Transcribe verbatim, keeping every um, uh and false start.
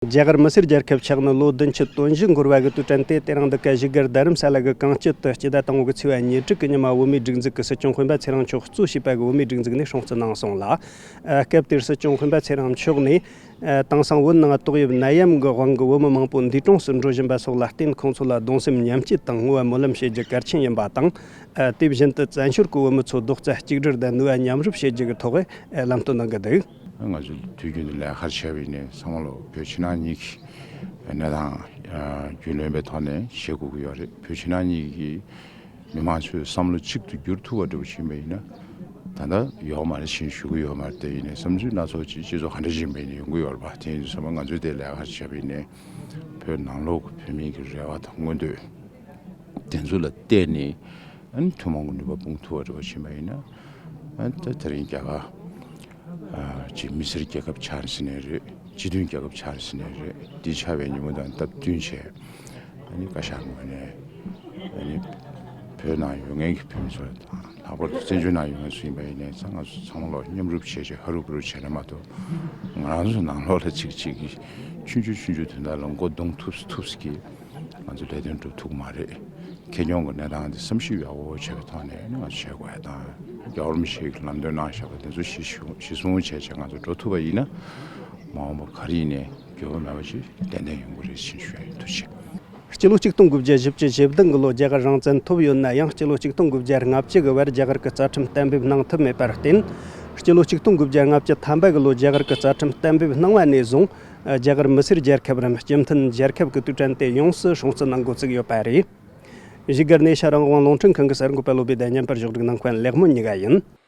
རྒྱ་གར་མི་སེར་རྒྱལ་ཁབ་ཆགས་ནས་ལོ་བདུན་ཅུ་དོན་བཞི་འགོར་བ་གི་དུས་དྲན་དེ་དེ་རིང་འདི་ག་བཞུགས་སྒར་རྡ་རམ་ས་ལ་གི་གངས་སྐྱིད་དུ་སྤྱི་ཟླ་དང་པོ་གི་ཚེས་པ་ཉེར་དྲུག་གི་ཉི་མ་བོད་མིའི་སྒྲིག་འཛུགས་ཀྱི་སྲིད་སྐྱོང་སྤེན་པ་ཚེ་རིང་མཆོག་གཙོས་བྱས་པ་གི་བོད་མིའི་སྒྲིག་འཛུགས་ནས་སྲུང་བརྩི་གནང་སོང་ལ། ཨ། སྐབས་དེར་སྲིད་སྐྱོང་སྤེན་པ་ཚེ་རིང་མཆོག་ནས། ཨ། དེང་སང་བོད་ནང་ཏོག་དབྱིབས་ནད་ཡམས་ཀྱི་དབང་གིས་བོད་མི་མང་པོ་འདས་གྲོངས་སུ་འགྲོ་བཞིན་པ་སོགས་ལ་བརྟེན། ཁོང་ཚོ་ལ་གདུང་སེམས་མཉམ་སྐྱེད་དང་བསྔོ་བ་སྨོན་ལམ་བྱེད་རྒྱུ་གལ་ཆེན་ཡིན་པ་དང་། ཨ། དེ་བཞིན་དུ་བཙན་བྱོལ་གྱི་བོད་མི་ཚོ་རྡོག་རྩ་གཅིག་སྒྲིལ་དང་ནུས་པ་མཉམ་རུབ་བྱེད་རྒྱུ་གི་ཐོག་ལམ་སྟོན་གནང་གི་འདུག། ང་ཚོས་དུས་རྒྱུན་དུ་ལས་ཀ་བྱས་པ་ཡིན་ནའི་ཚང་མ་ལོ་བོད་ཕྱི་ནང་གཉིས་ཀྱི་གནས་སྟངས་རྒྱུས་ལོན་པའི་ཐོག་ནས་བྱེད་དགོས་ཀྱི་ཡོད་རེད། བོད་ཕྱི་ནང་གཉིས་ཀྱི་མི་མང་ཚོའི་བསམ་བློ་གཅིག་ཏུ་བསྒྱུར་ཐུབ་པ་འདྲ་པོ་ཕྱིན་པ་ཡིན་ན། ད་ལྟ་ཡོག་མ་རེད་ཕྱིན་ཞུ་གི་ཡོད་མ་རེད། དེ་ཡིན་ནའི་བསམ་ཚུལ་སྣ་ཚོགས་ཅིག་སྤྱི་ཚོགས་ག་འདྲ་ཞིག་ཡིན་པ་ཡིན་ནའི་ཡོང་གི་ཡོད་རེད་པ། དེ་ཡིན་དུས་ཚང་མ་ང་ཚོས་དེ་ལས་ཀ་བྱས་པ་ཡིན་ནའི་བོད་ནང་ལོགས་ཀྱི་བོད་མི་གི་རེ་བ་དང་མངོན་འདོད་དེ་ཚོ་ལ་བལྟས་ནས། ཨ་ནི་ཐུན་མོང་གི་ནུས་པ་སྤུངས་ཐུབ་པ་འདྲ་པོ་ཕྱིན་པ་ཡིན་ན། ཨ་ནི་ད་དེ་རིང་རྒྱ་གར་ཨ་ཅིག་མི་སེར་རྒྱལ་ཁབ་ཆགས་ཟིན་ནས་རེད། སྤྱི་མཐུན་རྒྱལ་ཁབ་ཆགས་ཟིན་ནས་རེད། འདི་ཆགས་པའི་ཉིན་མོ་དང་སྟབས་བསྟུན་བྱས། ཨ་ནི་བཀའ་ཤག་ངོས་ནས་ཨ་ནི་བོད་ནང་ཡོད་མཁན་གྱི་བོད་མི་ཚོ་ལ་དང་། ལྷག་པར་དུ་བཙན་བྱོལ་ནང་ཡོད་མཁན་ཚོ་ཡིན་པ་ཡིན་ནའི་ཚང་ང་ཚོ་ཚང་མ་ལོ་མཉམ་རུབ་བྱས་བྱས་ཧ་རུ་བུ་རུ་བྱས་ན་མ་གཏོགས། ང་རང་ཚོ་ནང་ལོགས་ལ་ཅིག་ཅིག་གིས་ཆུང་ཆུང་ཆུང་ཆུང་དོན་དག་ལ་མགོ་རྡུང་ཐུབ་ཐུབ་ཀྱིས་ང་ཚོ་ལས་དོན་སྒྲུབ་ཐུབ་ཀྱི་མ་རེད། ཁེ་གྱོང་གི་གནས་སྟངས་འདི་བསམ་ཤེས་ཡག་པོ་བྱས་པའི་ཐོག་ནས་ང་ཚོ་བྱེད་དགོས་ཡ་དང་། རྒྱལ་བ་རིན་པོ་ཆེ་གིས་ལམ་སྟོན་གནང་བཞག་པ་དེ་ཚོ་གཞི་གཞི་བཟུང་བྱས་བྱས་ང་ཚོ་འགྲོ་ཐུབ་པ་ཡིན་ན། མ་འོངས་པ་ག་རེ་ཡིན་ནའི་འགྱུར་བ་མེད་པ་ཞིག་ཏན་ཏན་ཡོང་གི་རེད་ཅེས་ཞུ་ཡ་ཡིན། ཐུགས་རྗེ་ཆེ། སྤྱི་ལོ་ཆིག་སྟོང་དགུ་བརྒྱ་བཞི་བཅུ་ཞེ་བདུན་གི་ལོ་རྒྱ་གར་རང་བཙན་ཐོབ་ཡོད་ན་ཡང་། སྤྱི་ལོ་ཆིག་སྟོང་དགུ་བརྒྱ་ལྔ་བཅུ་གི་བར་རྒྱ་གར་གྱི་རྩ་ཁྲིམས་གཏན་འབེབས་གནང་ཐུབ་མེད་པར་བརྟེན། སྤྱི་ལོ་ཆིག་སྟོང་དགུ་བརྒྱ་ལྔ་བཅུ་ཐམ་པ་གི་ལོ་རྒྱ་གར་གྱི་རྩ་ཁྲིམས་གཏན་འབེབས་གནང་བ་ནས་བཟུང་། རྒྱ་གར་མི་སེར་རྒྱལ་ཁབ་རམ་སྤྱི་མཐུན་རྒྱལ་ཁབ་ཀྱི་དུས་དྲན་དེ་ཡོངས་སུ་སྲུང་བརྩི་གནང་འགོ་བཙུགས་ཡོད་པ་རེད། བཞུགས་སྒར་སྣེ་ཤ་རང་དབང་རླུང་འཕྲིན་ཁང་གི་གསར་འགོད་པ་བློ་བྷེ་དང་། བརྙན་པར་ཕྱོགས་སྒྲིག་གནང་མཁན་ལེགས་སྨོན་གཉིས་ཀ་ཡིན།